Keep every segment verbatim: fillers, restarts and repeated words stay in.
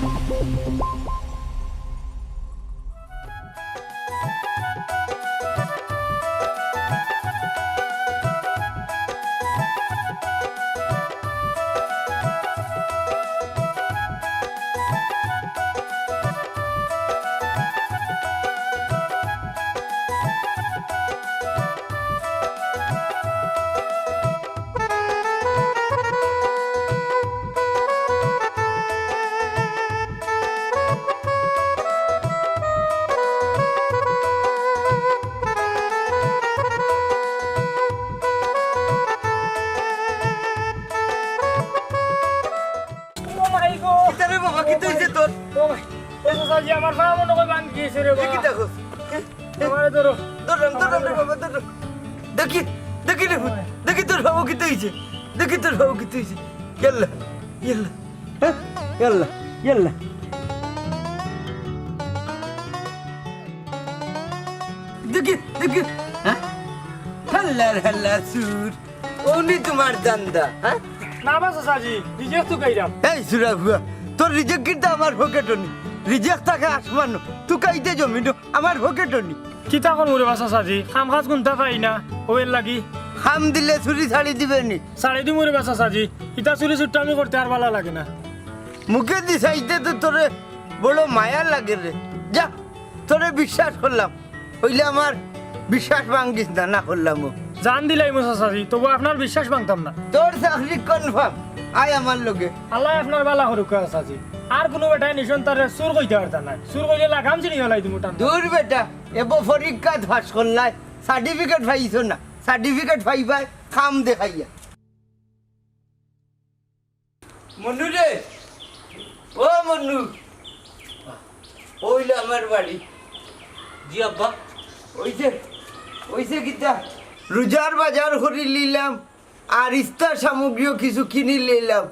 ও মাই গো। কিতা রে বাবা, কিতা অইছে তোর? ও মাই, ও চাচাজি, আমার পা মনে কয় ভাঙ্গি গেছে রে বাবা। কিতা কস? আমারে ধরো। ধরলাম, ধরলাম রে বাবা, ধরলাম। দেখি, দেখি রে, দেখি তোর বাবু কিতা অইছে, দেখি তোর বাবু কিতা অইছে। ইয়াল্লা, ইয়াল্লা, হ্যাঁ? ইয়াল্লা, ইয়াল্লা। দেখি, দেখি, হ্যাঁ? হাল্লার হাল্লা চুর। অউনি তুমার ধান্দা, হ্যাঁ? না বা চাচাজি, রিজেক তুকাইরাম। এই চুরা ফুয়া, তোর রিজেক কিন্তু আমার পকেটো নি। রিজেক থাকে আসমানো, তুকাইতে জমিনো, আমার পকেটো নি। কিতা করমু রে বা চাচাজি, কাম কাজ কুন্তা পাই না, অউ এর লাগি। কাম দিলে চুরি ছাড়ি দিবে নি? ছাড়ি দিমু রে বা চাচাজি, ইতা চুরি চুট্টা আমি করতে আর ভালা লাগে না। মুখেদি চাইতে তো তোরে বড় মায়া লাগে রে। যা, তোরে বিশ্বাস করলাম, অইলে আমার বিশ্বাস ভাঙ্গিস না, না করলাম ও। জান দিলাইমু চাচাজি, তবু আপনার বিশ্বাস ভাঙতাম না। তোর চাকরি কনফার্ম, আয় আমার লগে। আল্লায় আপনার ভালা করুক্কা চাচাজি। আর কুনু বেটায় নিশান্তরে চুর কইতা পারতা নায়, চুর কইলে লাগাম ছিড়ি ফালাই দিমু টান। দূর বেটা, এবো পরীক্ষাত পাস করলায়, সার্টিফিকেট পাইছো না, সার্টিফিকেট পাইবায় কাম দেখাইয়া। মন্নু রে, ও মন্নু, অইলো আমার বাড়ি। জি আব্বা। অইছে, অইছে কিতা? রোজার বাজার করি লিলাম, আর ইফতার সামগ্রীও কিছু কিনি লিলাম।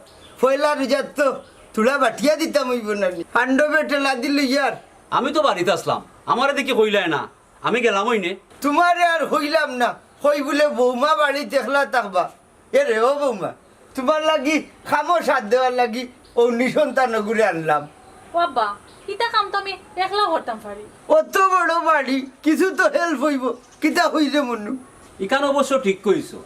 পয়লা রোজার তো থুড়া বাটিয়া দিতাম অইবো না নি? পাণ্ডবে ঠেলা দিল ইয়ার। আমি তো বাড়িত আছলাম, আমারে দেখি কইলায় না। আমি গেলাম অইনে। তুমারে আর কইলাম না, কই বুলে বৌমা বাড়িত একলা থাকবা। এ রে ও বৌমা, তুমার লাগি কামো সাথ দেওয়ার লাগি অউ নিঃসন্তান অগুরে আনলাম। ও আব্বা, ইতা কাম তো আমি একলাও করতাম পারি। অত বড় বাড়ি, কিছু তো হেল্প অইবো। কিতা কইরে মন্নু? ইখান অবশ্য ঠিক কইছো।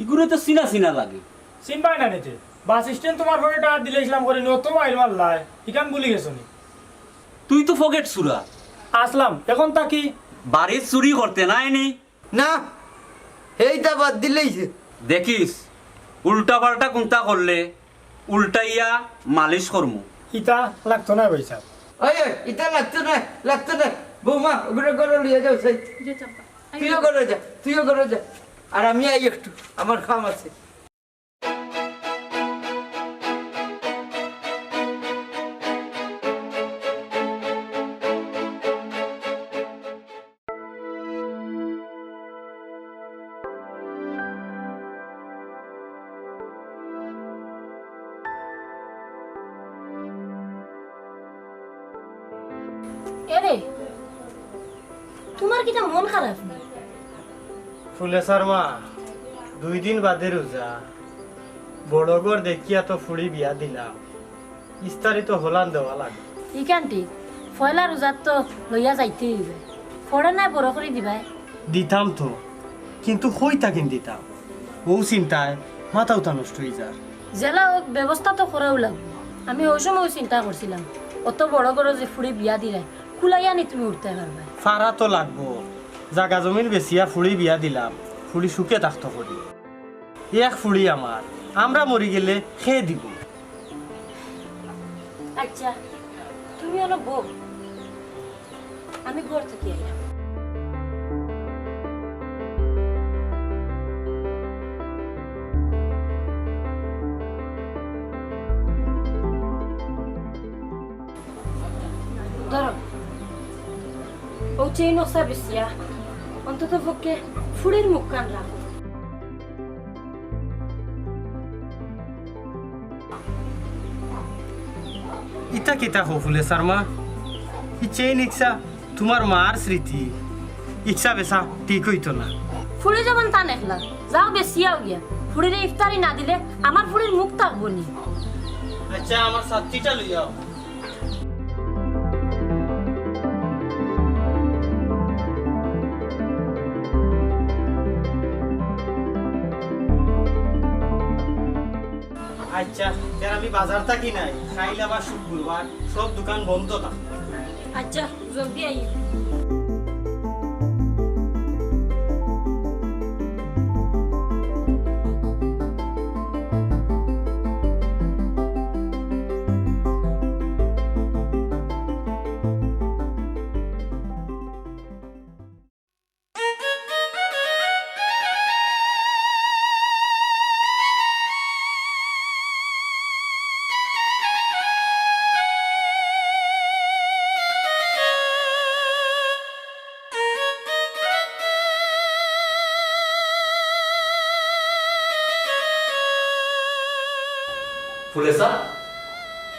ইগুরে তো চিনা চিনা লাগে। চিনবায় না নি তে? বাস স্ট্যান্ড তুমার পকেটো আত দিলাইছলাম করি নি, অত মাইর মারলায়, ইখান ভুলি গেছো নি? তুই তো পকেট চুরা। আছলাম, অখন থাকি? বাড়িত চুরি করতে নায় নি? না, হেইটা বাদ দিলাইছে। দেখিস, উল্টা পাল্টা কুন্তা করলে উল্টাইয়া মালিশ করমু। ইতা লাগতো নায় ভাইসাব। ওই, ওই, ইতা লাগতো নায়, লাগতো নায়। বৌমা, অগুরে ঘরো লইয়া যাও, সাই। জি, চম্পা। তুইও ঘরো যা, তুইও ঘরো যা। আর আমি আই একটু, আমার কাম আছে। এরে, তুমার কিতা মন খারাপ নি? ফুলেছার মা, দুই দিন বাদে রোজা, বড় ঘর দেখিয়া তো ফুড়ি বিয়া দিলাম, ইস্তারি তো হলান দেওয়া লাগে। ইখান ঠিক, পয়লা রোজাত তো লইয়া যাইতেই অইবে, পরে নায় বড় করি দিবায়। দিতাম তো, কিন্তু কই থাকি দিতাম? অউ চিন্তায় মাথা উতা নষ্ট অইযার। যেলা অউক ব্যবস্থা তো করাউ লাগবো। আমি অউ সময় চিন্তা করছিলাম, অত বড় ঘরো যে ফুড়ি বিয়া দিরায়, কুলাইয়া নি তুমি উঠতায় পারবায়? পারা তো লাগবো। জাগা জমিন বেচিয়া ফুড়ি বিয়া দিলাম, ফুড়ি সুখে থাকতো করি। এক ফুড়ি আমার, আমরা মরি গেলে কে দিবো? আইচ্ছা, তুমি অনো বও। আমি ঘর থাকি আইলাম। ধরো, অউ চেইন অকসা বেচিয়া অন্তত পক্ষে ফুড়ির মুখখান রাখো। ইতা কিতা কও ফুলেছার মা? ই চেইন ইকসা তুমার মার স্মৃতি, ইকসা বেচা ঠিক অইতো না। ফুড়ি যেমন তান একলা, যাও বেচিয়াও গিয়া। ফুড়িরে ইফতারি না দিলে আমার ফুড়ির মুখ থাকবো নি। আচ্ছা, আমার ছাত্রীটা লইয়াও। আচ্ছা, যার আমি বাজার থাকি নাই, কাইল আবার শুক্রবার, সব দোকান বন্ধ না। আচ্ছা, জলদি আই। ফুলেসা,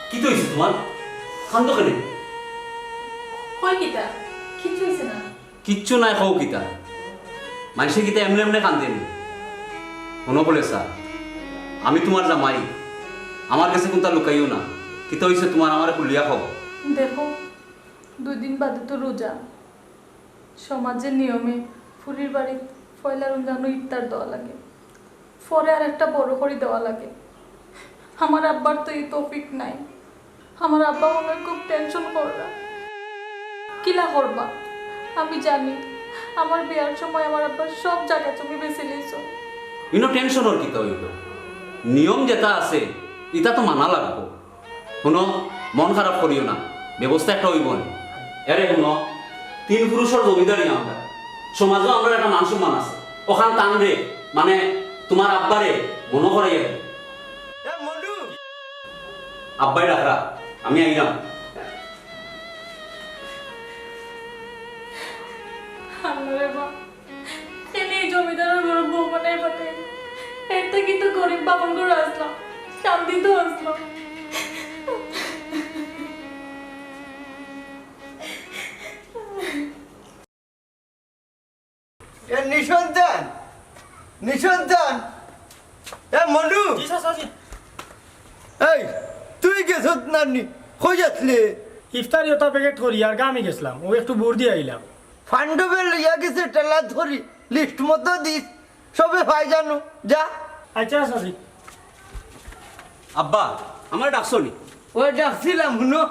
কিতা অইছে তুমার? কান্দো কেনে? কই কিতা? কিচ্ছু অইছে না। কিচ্ছু নায়, কও কিতা? মানষে কিতা এমনে এমনে কান্দে নি? হুনো ফুলেসা, আমি তুমার জামাই, আমার গেছে কুন্তা লুকাইও না। কিতা অইছে তুমার, আমারে খুলিয়া কও। দেখো, দুই দিন বাদে তো রোজা, সমাজর নিয়মে ফুড়ির বাড়িত পয়লা রমজানো ইফতার দেওয়া লাগে, পরে আরেকটা বড় করি দেওয়া লাগে। আমার আব্বার তো ই তৌফিক নাই। আমার আব্বা মনে অয় খুব টেনশন কররা। কিলা করবা? আমি জানি, আমার বিয়ার সময় আমার আব্বা সব জাগা জমি বেচিলিছইন। ইনো টেনশনর কিতা অইবো? নিয়ম যেটা আছে, ইটা তো মানা লাগবো। হুনো, মন খারাপ করিও না, ব্যবস্থা একটা অইবো নে। এরে হুনো, তিন পুরুষর জমিদারি আমরা, সমাজো আমরার একটা মান সম্মান আছে। অখান তানরে, মানে, তুমার আব্বারে মনো করাইয়া দেও। এ মন্ডু! আব্বায় ডাকরা, আমি আইরাম। আল্লাহ রে বাপ, কেনে ই জমিদারর ঘরো বউ বানাই পাঠাইল। এর থাকি তো গরিব বাপর ঘরো আছলাম, শান্তিত আছলাম। এ নিঃসন্তান, নিঃসন্তান, এ মন্ডু। জি স্যার, স্যার, জি। এই, তুই গেছত না নি? কই আছলে? ইফতারি ওটা প্যাকেট করি আর গামে গেছলাম, অউ একটু বুড় দিয়া আইলাম। পাণ্ডবে লইয়া গেছে ঠেলা ধরি, লিস্ট মতো দিস, সবে পাই জানো, যা। আচ্ছা, আচ্ছা, জি। আব্বা, আমারে ডাকছো নি? ওই ডাকছিলাম, হুনো,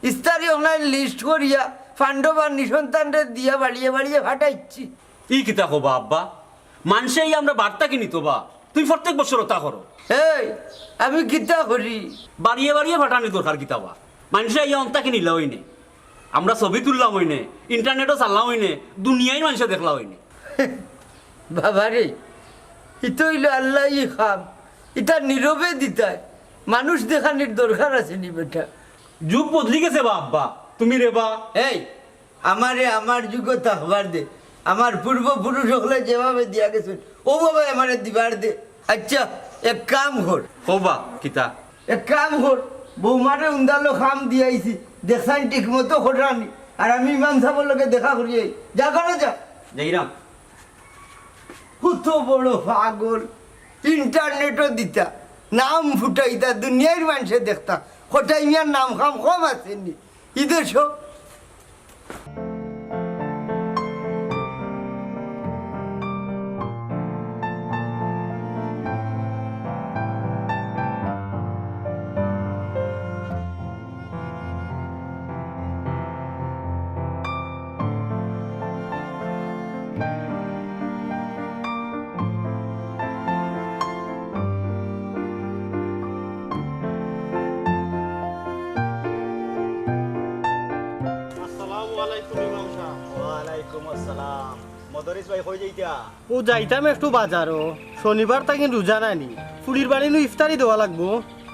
ইফতারি অনলাইন লিস্ট করিয়া পাণ্ডব আর নিঃসন্তানরে দিয়া বাড়িয়ে বাড়িয়ে ফাটাইছি। ই কিতা কবা আব্বা? মানষে ই আমরা বার্তা কিনি তো বা, তুমি প্রত্যেক বছর ওটা করো। এই, আমি কিতা করি? বাড়িয়ে বাড়িয়ে ফাটানি দরকার কিতা বা? মানষে ইয়া অন্তা কিনিলা অইনে। আমরা ছবি তুললাম অইনে, ইন্টারনেটও চাললাম অইনে, দুনিয়ার মানষে দেখলা অইনে। বাবারে, ইতা অইলো আল্লাহই কাম। ইতা নীরবে দিতায়। মানুষ দেখানির দরকার আছে নি বেটা? যুগ বদলি গেছে বা আব্বা, তুমি রে বা। এই, আমারে আমার যুগো থাকবার দে। আমার পূর্বপুরুষ অকলে যেভাবে দিয়া গেছইন, অউ ভাবে আমারে দিবার দে। আচ্ছা, এক কাম কর। কও বা, কিতা? এক কাম কর, বৌমারে উন্দালো কাম দিয়াইছি, দেখছাইন ঠিক মতো কররা নি। আর আমি ইমাম সাবর লগে দেখা করি আই। যা ঘরো যা। যাইরাম। কত বড় পাগল, ইন্টারনেটও দিতা, নাম ফুটাইতা, দুনিয়ার মানষে দেখতা। কটাই মিয়ার নাম কাম কম আছে নি? ইদে সব। আসসালামু আলাইকুম ইমাম সাব। ওয়ালাইকুম আসসালাম। মদরিস ভাই, কই যাইতা? অউ যাইতাম একটু বাজারো, শনিবার থাকি রোজা নানি, ফুড়ির বাড়ি নু ইফতারি দেওয়া লাগবো।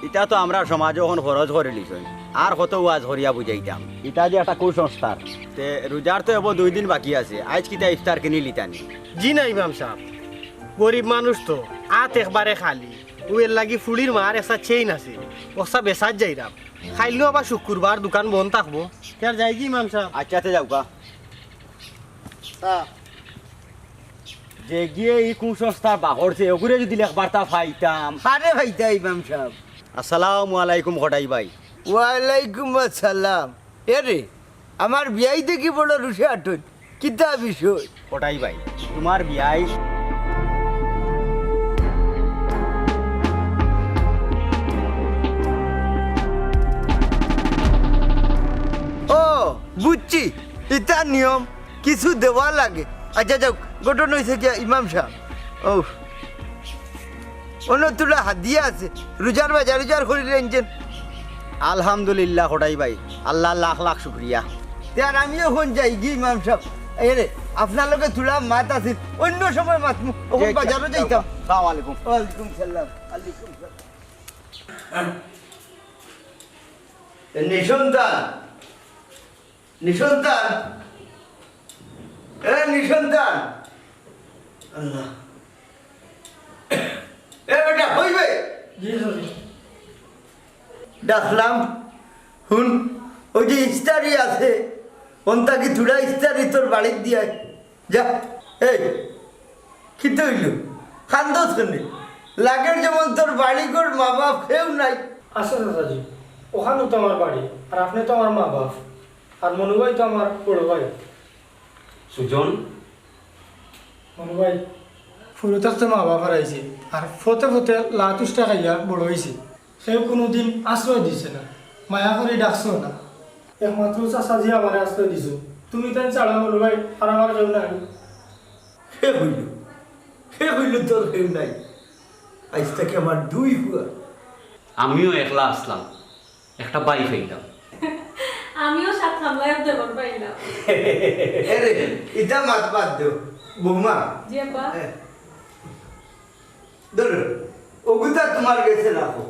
ইটা তো আমরার সমাজো অখন ফরজ করিলিছইন, আর কত ওয়াজ করিয়া বুঝাইতাম। ইটা যে একটা কুসংস্কার। তে রোজার তো এবো দুই দিন বাকি আছে, আইজ কিতা ইফতার কিনিলিতা নি? জি না ইমাম সাব, গরিব মানুষ তো, আত একবারে খালি। অউ এরলাগি ফুড়ির মার একটা চেইন আছে, অকটা বেচাত যাইরাম। কাইল নু আবার শুক্রবার, দোকান বন্ধ থাকবো। তে আর যাইগি ইমাম সাব? আচ্ছা, তে যাউক্কা। যেগিয়ে ই কুসংস্কার বাগড়ছে, অগুরে যুদি লেখবারতা পাইতাম। কারে পাইতা ইমাম সাব? আসসালামু আলাইকুম কটাই ভাই। ওয়ালাইকুম আসসালাম। এরে, আমার বিয়াই দেখি বড় রুশে আটইন, কিতা বিষয়? কটাই ভাই, তুমার বিয়াই। ও, বুঝছি, ইতা নিয়ম, কিছু দেওয়া লাগে। আচ্ছা যাউক, ঘটনা অইছে কিতা ইমাম সাব? ও, অনো থুড়া হাদিয়া আছে, রুজার বাজার উজার করিলে আনছইন। আলহামদুলিল্লাহ কটাই ভাই, আল্লার লাখ লাখ শুকরিয়া। তে আর আমিও অখন যাইগি ইমাম সাব। এরে, আপনার লগে থুড়া মাত আছিল, অইন্য সময় মাতমু, অখন বাজারো যাইতাম। আসসালামু আলাইকুম। ওয়ালাইকুম সালাম। আলাইকুম সালাম। এ নিঃসন্তান, নিঃসন্তান, এ নিঃসন্তান। আল্লাহ। এ বেটা, অইবে? জি, জি। ডাকলাম, হুন, ওই যে ইস্তারি আছে, অন থাকি থুড়া ইস্তারি তোর বাড়িত দিয়া আয়। যা, এই, কিতা অইলো? কান্দছ কেনে? লাগের যেমন তোর বাড়ি ঘর, মা বাপ কেউ নাই। আচ্ছা চাচাজি, অখানউ তো আমার বাড়ি, আর আপনে তো আমার মা বাপ, আর মনু ভাই তো আমার বড় ভাই। সুজন? মনু ভাই, হুরু থাকতে মা বাপ হারাইছি, আর পথে পথে লাত উষ্টা খাইয়া বড় অইছি। কেউ কুনুদিন আশ্রয় দিছে না, মায়া করি ডাকছেও না। একমাত্র চাচাজি আমারে আশ্রয় দিছো। তুমি তাইন ছাড়া মনু ভাই আর আমার কেউ নাই। কে কইলো? কে কইলো তোর কেউ নাই? আইজ থাকি আমার দুই পুয়া। আমিও একলা আছলাম, একটা ভাই পাইলাম। আমিও সাত হামলায় দেবর পাইলাম। এরে, ইতা মাত বাদ দেও। বৌমা। জি আব্বা। এ, ধরো, অগুতা তুমার গেছে রাখো।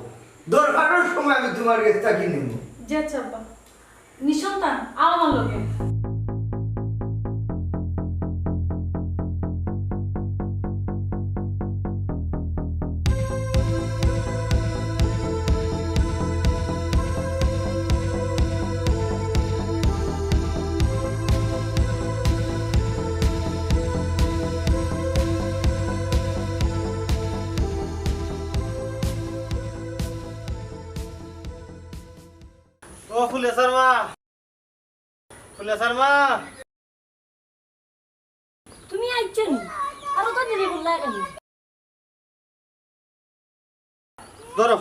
দরকারর সময় আমি তুমার গেছ থাকি নিমু। জি আচ্ছা আব্বা। নিঃসন্তান, আও আমার লগে। ও ফুলেছার মা, ফুলেছার মা। তুমি আইছো নি? আর অত দেরি করলা কেনে? ধরো,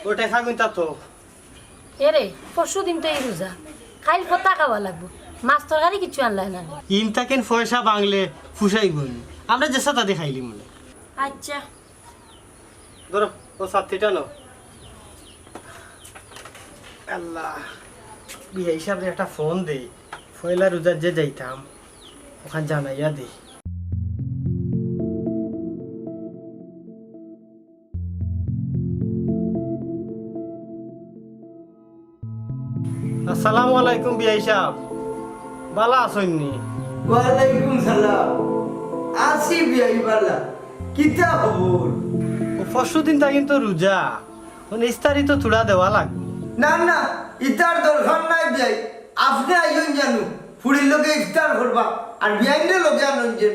ওই টেকা গুনতা তো। এরে, পরশু দিন তো এই রোজা, কাইল ফতা খাওয়া লাগবো, মাছ তরকারি কিচ্ছু আনলায় না। ইন থাকেন পয়সা বাংলে ফুসাই বইনি, আমরা যে সাথে খাইলি মনে। আচ্ছা। ধরো, ও ছাত্রীটা নাও। আল্লাহ, বিয়াই সাবরে একটা ফোন দেই, পয়লা রোজার যে যাইতাম, অখান জানাইয়া দেই। আসসালামু আলাইকুম বিয়াই সাব, বালা আছইন নি? ওয়ালাইকুম সালাম, আছি বিয়াই বালা, কিতা খবর? ও পরশু দিন থাকি তো রোজা, মানে ইফতারি তো থুড়া দেওয়া লাগবো। না না, ইতার দরকার নাই বিয়াই, আপনে আইন জানু, ফুড়ির লগে ইফতার করবা, আর বিয়াইনরে লগে আনইন যে।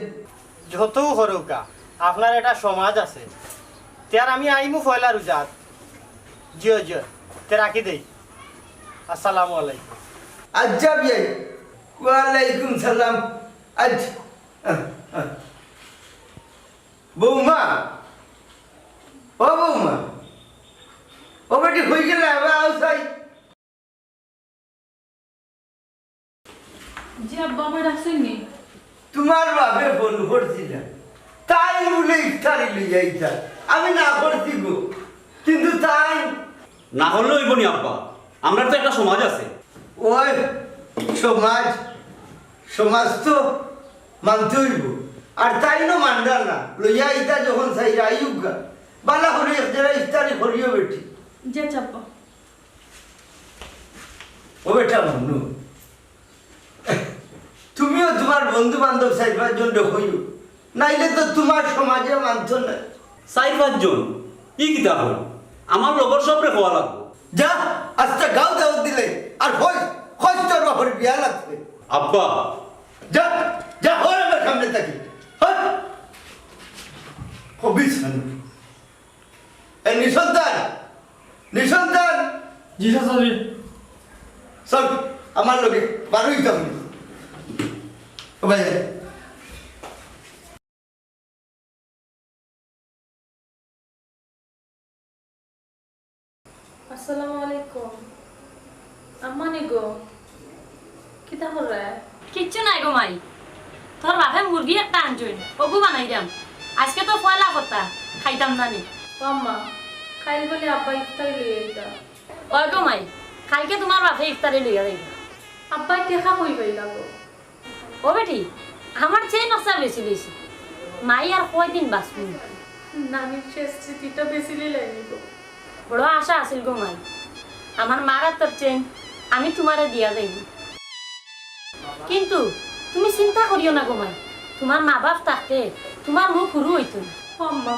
যতউ করউক্কা, আপনার একটা সমাজ আছে। তে আর আমি আইমু পয়লা রোজাত। জিও, জিও। তে রাখি দেই। আসসালামু আলাইকুম। আচ্ছা বিয়াই। ওয়ালাইকুম সালাম। আচ্ছা। আহ, আহ। বৌমা। ও বৌমা। ও বেটি, কই গেলা? এবার আও চাই। জি আব্বা, আমারে ডাকছইন নি? তুমার বাপে ফোন করছিলা, তাইন বুলে ইফতারি লইয়া আইতা। আমি না করছি গো, কিন্তু তাইন। না করলে অইবো নি আব্বা, আমরার তো একটা সমাজ আছে। ওই সমাজ, সমাজ তো মানতে অইবো। আর তাইনও মানরা না, লইয়া আইতা যখন চাইরা আইউক্কা, বালা করি এক জাগা ইফতারি করিও বেটি। জি আব্বা। ও বেটা মনু, তুমিও তুমার বন্ধু বান্ধব চাইর পাঁচ জনরে কইও, নাইলে তো তুমার সমাজে মানতো না। চাইর পাঁচ জন? ই কিতা কইন? আমার লগর সবরে কওয়া লাগবো। যা, আস্তা গাঁও দাওয়াত দিলে, আর কই, কই তোর বাপর বিয়া লাগছে। আব্বা। যা, যা, হর আমার সামনে থাকি। হর। খবিস মানুষ। এই নিঃসন্তান, জি চাচা, জি। চল, আমার লগে, বারোই তো আমি। ও ভাই। আসসালামু আলাইকুম। আম্মা নি গো, কিতা কররায়? কিচ্ছু নাই গো মাই, তোর বাপে মুরগি একটা আনছইন, ওগু বানাইরাম। আজকে তো পয়লা ফতা, খাইতাম না নি। ও আম্মা, কাইল বলে আব্বা ইফতারি লইয়া আইতা। ওই গো মাই, কাইলকে তুমার বাপে ইফতারি লইয়া যাইবা। আব্বায় টেকা কই পাইলা গো? ও বেটি, আমার চেইন অকটা বেচিলিছি। মাই আর কয়দিন বাঁচমু। নানির শেষ স্মৃতিটা বেচিলিলাইনি গো। বড় আশা আছিল গো মাই, আমার মার আতর চেইন আমি তুমারে দিয়া যাইমু। কিন্তু তুমি চিন্তা করিও না গো মাই, তুমার মা-বাপ থাকতে তুমার মুখ হুরু অইতো না। ও আম্মা,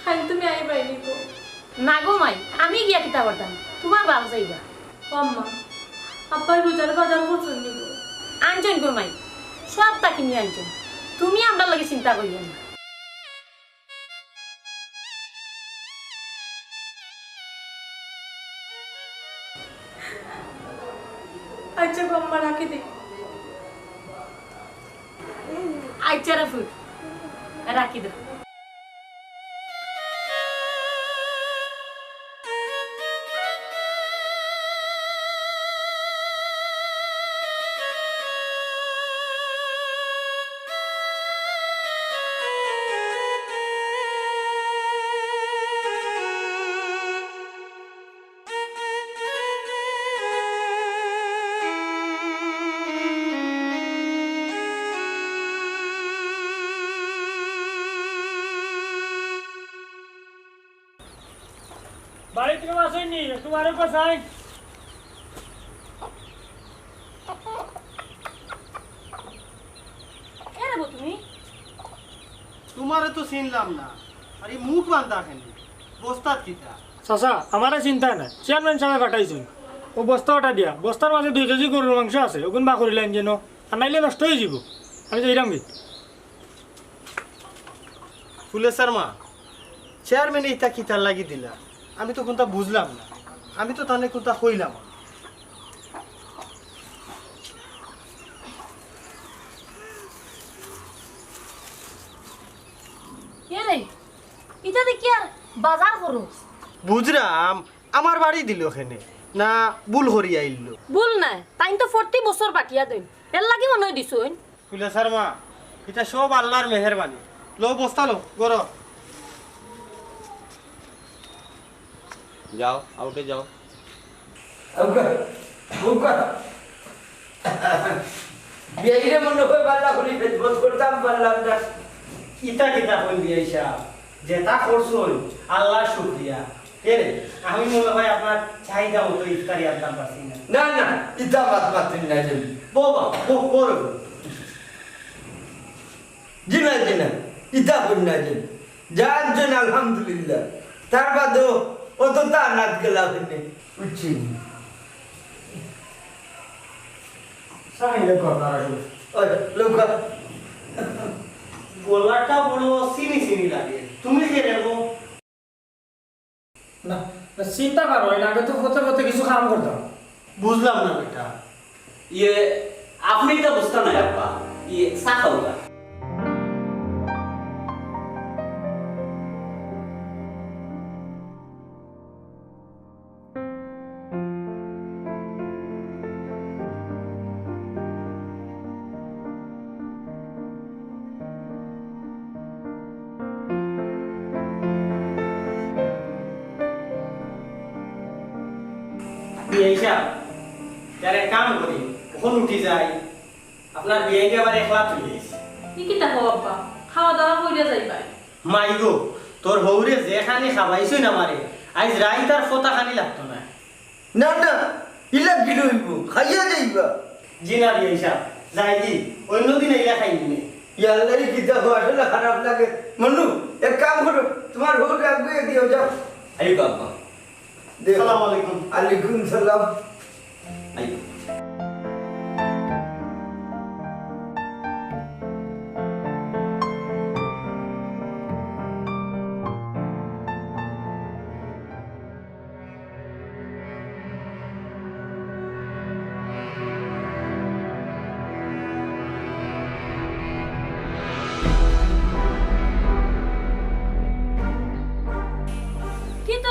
কাইল তুমি আইবায়নি গো? না গো মাই, আমি গিয়া কিতা করতাম, তুমার বাপ যাইবা। ও আম্মা, আব্বায় রোজার বাজার করছইন নি গো? আনছইন গো মাই, সবতা কিনি আনছইন, তুমি আমরার লাগি চিন্তা করিও না। আচ্ছা গো আম্মা, রাখি দেই। আচ্ছা রে ফুত, রাখি দে। বাড়িত কেউ আছইন নি? একটু বারে বসাই। কে রে গো তুমি? তুমারে তো চিনলাম না। আর ই মুখ বান্ধা কেনে? বস্তাত কিতা? চাচা, আমারে চিনতায় না। চেয়ারম্যান সাবে পাঠাইছইন। অউ বস্তা অটা দিয়া। বস্তার মাঝে দুই কেজি গরুর মাংস আছে। অগুন বার করিলাইন যেন। আর নাইলে নষ্ট অইযিবো। আমি যাইরামগি। ফুলেছার মা, চেয়ারম্যানে ইতা কিতার লাগি দিলা? আমি তো কুন্তা বুঝলাম না। আমি তো তানে কুন্তা কইলাম না। এ রে, ইতা দি কিয়ার বাজার করো? বুঝরাম, আমার বাড়ি দিল কেনে? না, ভুল করি আইলো? ভুল নায়, তাইন তো ফর্তি বছর বাটিয়া দেইন, এরলাগি মনো অয় দিছইন। ফুলেছার মা, ইতা সব আল্লার মেহেরবানি। লও বস্তা লও, ঘরো। যাও, আউটে যাও। আউকা, আউকা। বিয়াইরে মনো অয় বালা করি খেদমত করতাম পারলাম না। ইতা কিতা কইন বিয়াই সাব? যেতা করছইন, আল্লার শুকরিয়া। এরে, আমি মনো অয় আপনার চাহিদা মতো ইফতারি আনতাম পারছি না। না, না, ইতা মাত মাতইন না যেন। বউ বা, বউ, বউ রে বউ। জি না, জি না, ইতা কইন না যেন। যা আনছইন আলহামদুলিল্লাহ। তার বাদেও অততা আনাত গেলা অইনে। বুঝছি। সামনে লেখো আপনারা সবাই। ওই, লেখো। গলাটা বড় চিনি চিনি লাগে। তুমি কে রে গো? না, না, চিন্তা করো, এর আগে তো পথে পথে কিছু কাম করতাম। বুঝলাম না বেটা। ইয়ে, আপনি তো বুঝতা না, আব্বা। ইয়ে, চা খাও না। বিয়াই সাব, তার এক কাম করি, অখন উঠি যাই, আপনার বিয়াইরে আবার একলা থইয়া আইছি। ই কিতা কও আব্বা? খাওয়া দাওয়া করিয়া যাইবায়। মাই গো, তোর হউরে যেখানি খাবাইছইন আমারে, আইজ রাইত আর ফতা খানি লাগতো না। না, না, ইলা কিলা অইবো? খাইয়া যাইবা। জি না বিয়াই সাব, যাইগি, অইন্য দিন আইলা খাইমুনে। ইয়াল্লা, ই কিতা কও, আসলে খারাপ লাগে। মন্নু, এক কাম করো, তুমার হউরে আগুয়ে দিও, যাও। আইও আব্বা। দে। সালাম আলাইকুম। আলাইকুম সালাম। আই।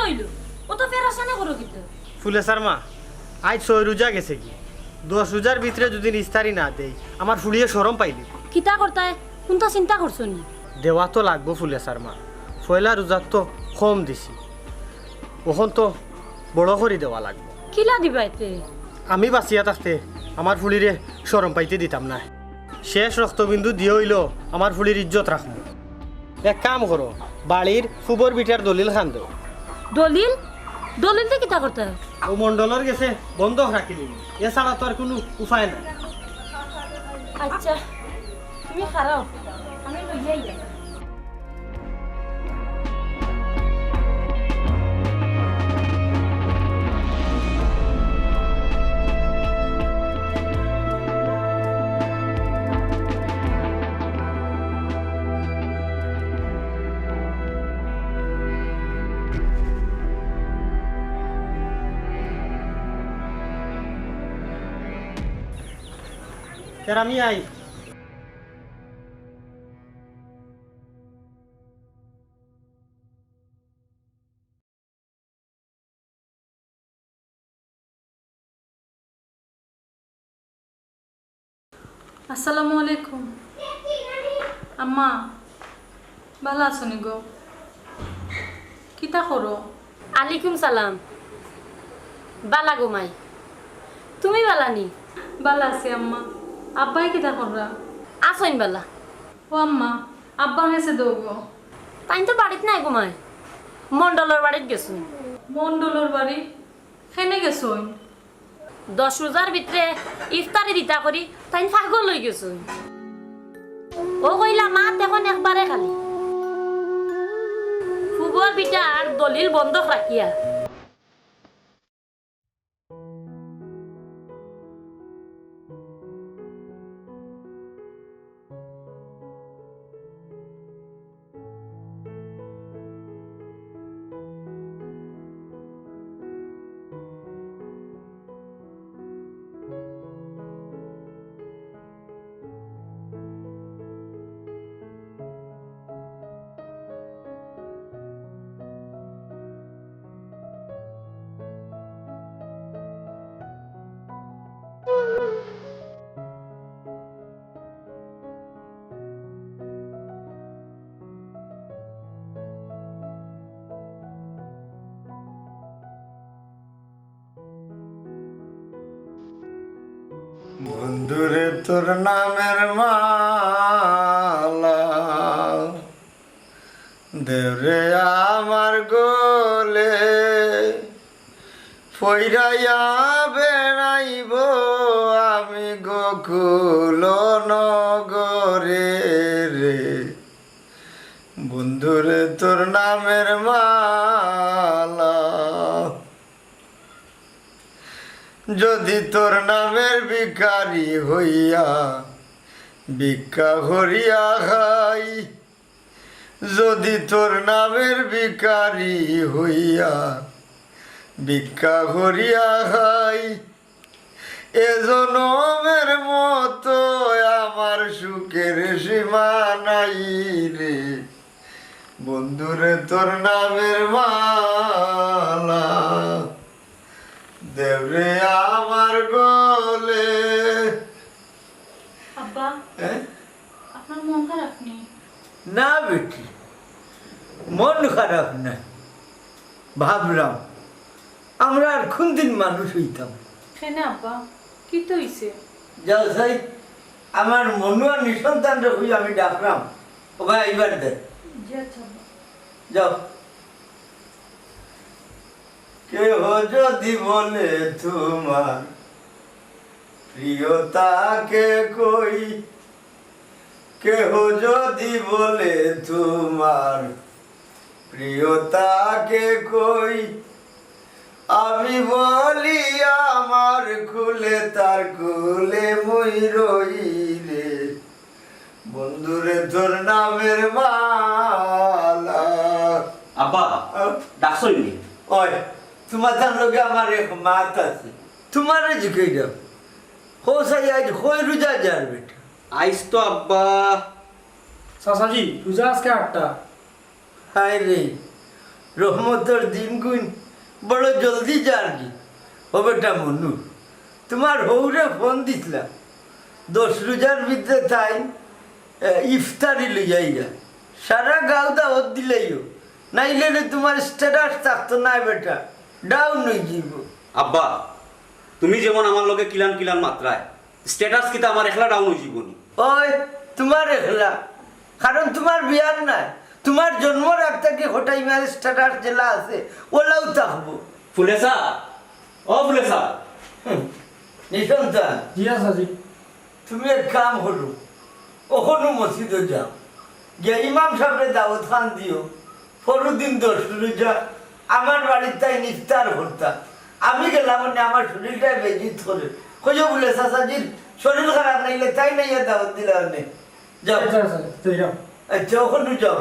অইলো? অত পেরেশানি করো কিতা? ফুলেছার মা, আইজ ছয় রোজা গেছেগি, দশ রোজার ভিতরে যুদি ইফতারি না দেই, আমার ফুড়িয়ে শরম পাইলিবো। কিতা করতায়? কুনতা চিন্তা করছো নি? দেওয়া তো লাগবো ফুলেছার মা, পয়লা রোজাত তো কম দিছি, অখন তো বড় করি দেওয়া লাগবো। কিলা দিবায় তে? আমি বাঁচিয়া থাকতে আমার ফুড়িরে শরম পাইতে দিতাম নায়। শেষ রক্তবিন্দু দিয়া অইলো আমার ফুড়ির ইজ্জত রাখমু। এক কাম করো, বাড়ির ফুবর ভিটার দলিল খান দেও। দলিল? দলিল দি কিতা করতায়? অউ মণ্ডলর গেছে বন্ধক রাখিলিমু, এছাড়া তো আর কুনু উপায় নাই। আচ্ছা, তুমি খাড়াও, আমি লইয়া আইয়ার। কেরামি আই। আসসালামু আলাইকুম। আম্মা, ভালা আছো নি গো? কিতা করো? আলাইকুম সালাম। ভালা গো মাই, তুমি ভালা নি? ভালা আছি আম্মা। আব্বায় কিতা কররা? আছইন ভালা। ও আম্মা, আব্বার গেছে দেও গো। তাইন তো বাড়িত নাই গো মাই, মণ্ডলর বাড়িত গেছইন। মণ্ডলর বাড়ি? কেনে গেছইন? দশ রোজার ভিতরে ইফতারি দিতা করি তাইন পাগল অইগেছইন। অউ কইলা মাত অখন একবারে খালি। ফুবর ভিটার দলিল বন্ধক রাখিয়া। বন্ধুরে তোর নামের মালা দেওরে আমার গলে, ফইরাইয়া বেড়াইব আমি গোকুল নগরে রে। বন্ধুরে তোর নামের মালা, যদি তোর নামের ভিখারি হইয়া ভিক্ষা করিয়া খাই, যদি তোর নামের ভিখারি হইয়া ভিক্ষা করিয়া খাই, এ জনমের মতো আমার সুখের সীমা নাই রে। বন্ধুরে তোর নামের মালা দেওরে আমার গলে। আব্বা, হ্যাঁ? আপনার মন খারাপ নি? না বেটি, মন খারাপ না। ভাবরাম, আমরা আর কুনদিন মানুষ অইতাম? কেনে আব্বা, কিতা অইছে? যাও চাই, আমার মনুয়া নিঃসন্তানরে কই আমি ডাকরাম, ওবায় আইবার দে। জি আচ্ছা আব্বা। যাও। কেহ যদি বলে তোমার প্রিয়তাকে কই, কেহ যদি বলে তোমার প্রিয়তাকে কই, আমি বলি আমার কুলে তার কুলে মুই রই রে। বন্ধুরে তোর নামের মালা। আব্বা, আ? ডাকছইন নি? ওই, তোমার তার লগে আমার এক মাত আছে। তোমারে জিকাইরাম। হো সাই আইজ কয় রোজা যার বেটা? আইজ তো আব্বা। চাচাজি, রোজা আজকে আটটা। হায় রে, রহমতর দিনগুইন বড় জলদি যারগি। ও বেটা মনু, তুমার হউরে ফোন দিছলাম, দশ রোজার ভিতরে তাইন ইফতারি লইয়া আইয়া। সারা গাঁও দাওয়াত দিলাইও, নাইলে রে তুমার status থাকতো নায় বেটা, down অইযিবো। আব্বা, তুমি যেমন আমার লগে কিলান কিলান মাতরায়, status কিতা আমার একলা down অইযিবো নি? ওই, তুমার একলা, কারণ তুমার বিয়ার নায়, তুমার জন্মর আগ থাকি কটাইমার status যেলা আছে, ওলাউ থাকবো। ফুলেছা, ও ফুলেছা। হুম, নিশান্তা। জি আচ্ছা জি। তুমি এক কাম করো, অখনউ মসজিদো যাও, গিয়া ইমাম সাবরে দাওয়াত খান দিও, পরুদিন দশ রোজা আমার বাড়িত তাইন ইফতার করতা। আমি গেলাম মানে আমার শরীরটায় বেজিত করে, কইও বুলে চাচাজির শরীর খারাপ নাইলে তাইন আইয়া দাওয়াত দিলা মানে। যাও। আচ্ছা, আচ্ছা, আচ্ছা, যাও। আচ্ছা, অখনউ যাও।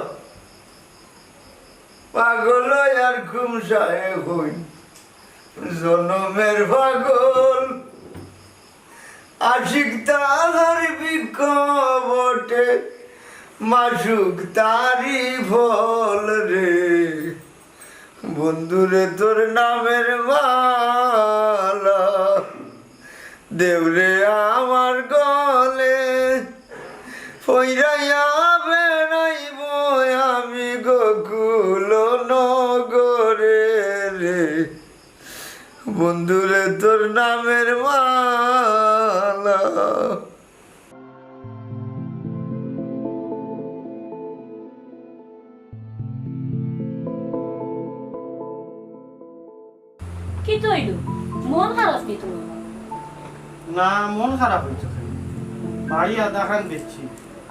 পাগল আর ঘুম সাহে হই, জনমের পাগল। আশিক তাহার বৃক্ষ বটে, মাসুক তারি ফল রে। বন্ধুরে তোর নামের মালা, দেউরে আমার গলে, ফইরাইয়া বেড়াইব আমি গোকুল নগরে রে। বন্ধুরে তোর নামের মালা। কিতা অইলো? মন খারাপ নি তুমার? না, মন খারাপ অইছে কেনে? বাড়ি আধাখান বেচছি,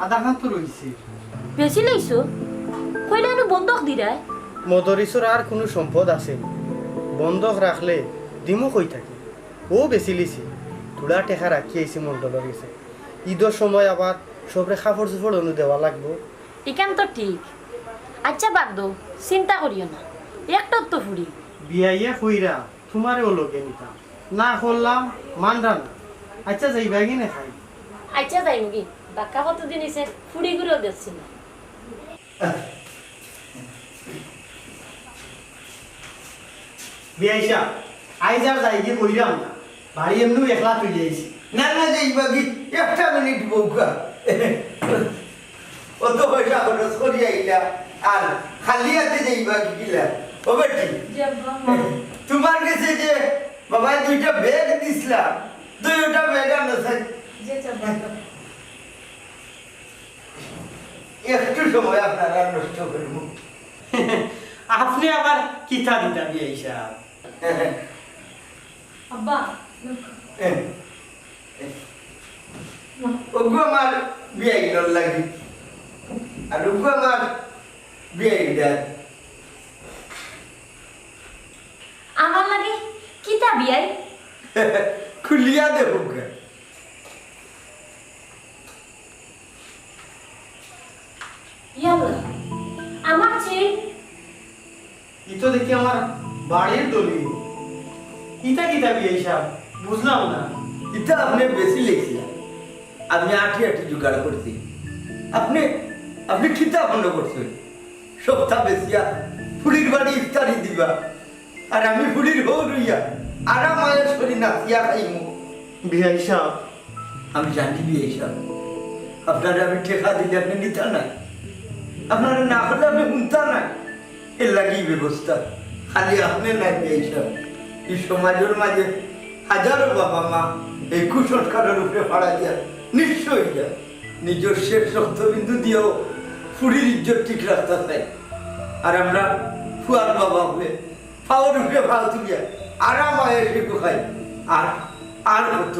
আধাখান তো রইছে। বেচিলাইছো? কইলা নু বন্ধক দিরায়? মদরিছর আর কুনু সম্পদ আছে নি? বন্ধক রাখলে দিমু কই থাকি? অউ বেচিলিছি, থুড়া টেকা রাখি আইছি মন্ডলর গেছে। ইদর সময় আবার সবরে কাপড়-চোপড় অনো দেওয়া লাগবো। ইখান তো ঠিক। আইচ্ছা বাদ দেও, চিন্তা করিও না, একটাউ তো ফুড়ি। বিয়াইয়ে কইরা তুমারেও লগে নিতাম, না করলাম মানরা না। আইচ্ছা যাইবায়গি নে খাই? আইচ্ছা যাইমুগি, বাক্কা কতদিন অইছে ফুড়িগুরেও দেখছি না। বিয়াই সাব, আইজ আর যাইগি কইরাম না, বাড়ি এমনেউ একলা থইয়া আইছি। না, না, যাইবাগি, একটা মিনিট বউক্কা। অত পয়সা খরচ করি আইলা, আর খালি আতে যাইবাগি কিলা? ও বেটি, জি আব্বা। তুমার গেছে যে বাবায় দুইটা ব্যাগ দিছলা, দুইটা ব্যাগ আনো চাই। জি আব্বা। একটু সময় আপনারার নষ্ট করিমু। আপনে আবার কিতা দিতা বিয়াই সাব? আব্বা। অগু আমার বিয়াইনর লাগি, আর অগু আমার বিয়াইনর। আমার লাগি কিতা বিয়াই? খুলিয়া দেখউক্কা। ইয়াল্লা, আমার চেইন। ই তো দেখি আমার বাড়ির দলিল। ইতা কিতা বিয়াই সাব? বুঝলাম না। ইতা আপনে বেচিলাইছলা, আমি আটি আটি জোগাড় করছি। আপনে, আপনে কিতা মনো করছইন? সবতা বেচিয়া ফুড়ির বাড়ি ইফতারি দিবা, আর আমি ফুড়ির হউ রইয়া আরাম আয়েশ করি নাচিয়া খাইমু। বিয়াই সাব। আমি জানি বিয়াই সাব, আপনারে আমি টেকা দিলে আপনে নিতা নায়, আপনারে না কইলে আপনে হুনতা নায়, এর লাগি ই ব্যবস্থা। খালি আপনে নায় বিয়াই সাব, ই সমাজর মাঝে হাজারো বাবা মা এই কুসংস্কারর উপরে ফাড়া দিয়া নিঃস্ব অইয়া নিজর শেষ রক্তবিন্দু দিয়াও ফুড়ির ইজ্জত ঠিক রাখতা চায়। আর আমরা ফুয়ার বাবা অকলে পাওর উপরে পাও তুলিয়া আরাম আয়েশে একটু খাই। আর, আর কত,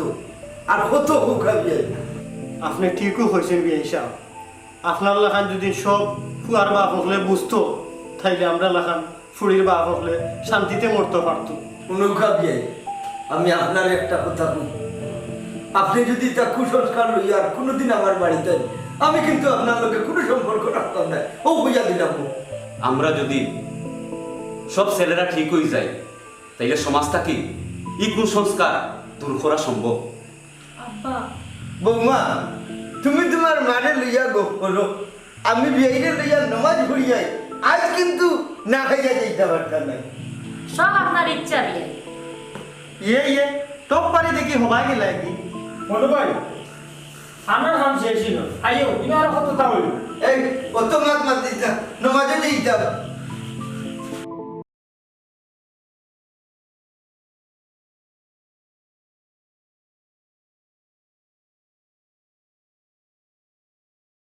আর কত কউক্কা বিয়াই। আপনে ঠিকউ কইছইন বিয়াই সাব। আপনার লাখান যুদি সব ফুয়ার বাপ অকলে বুঝতো, তাইলে আমরার লাখান ফুড়ির বাপ অকলে শান্তিতে মরতো পারতো। হুনউক্কা বিয়াই, আমি আপনারে একটা কথা কই, আপনে যুদি ইতা কুসংস্কার লইয়া আর কুনুদিন আমার বাড়িত আইন, আমি কিন্তু আপনার লগে কুনু সম্পর্ক রাখতাম নায়, অউ কইয়া দিলাম। আমরা যুদি সব ছেলেরা ঠিক অইযাই, তাইলে সমাজ থাকি ই কুসংস্কার দূর করা সম্ভব। আব্বা। বৌমা, তুমি তুমার মারে লইয়া গফ করো, আমি বিয়াইরে লইয়া নমাজ পড়িয়াই। আইজ কিন্তু না খাইয়া যাইতাম পারতাম না। সব আপনার ইচ্ছা বিয়াই। ইয়ে ইয়ে, টপ পারি দেখি হবাই গেলা কি? মনু ভাই, আমার কাম শেষ অইল। আইও, ইনো আর কততা অইল? এই, অত মাত মাতিস না, নমাজে যাইতাম।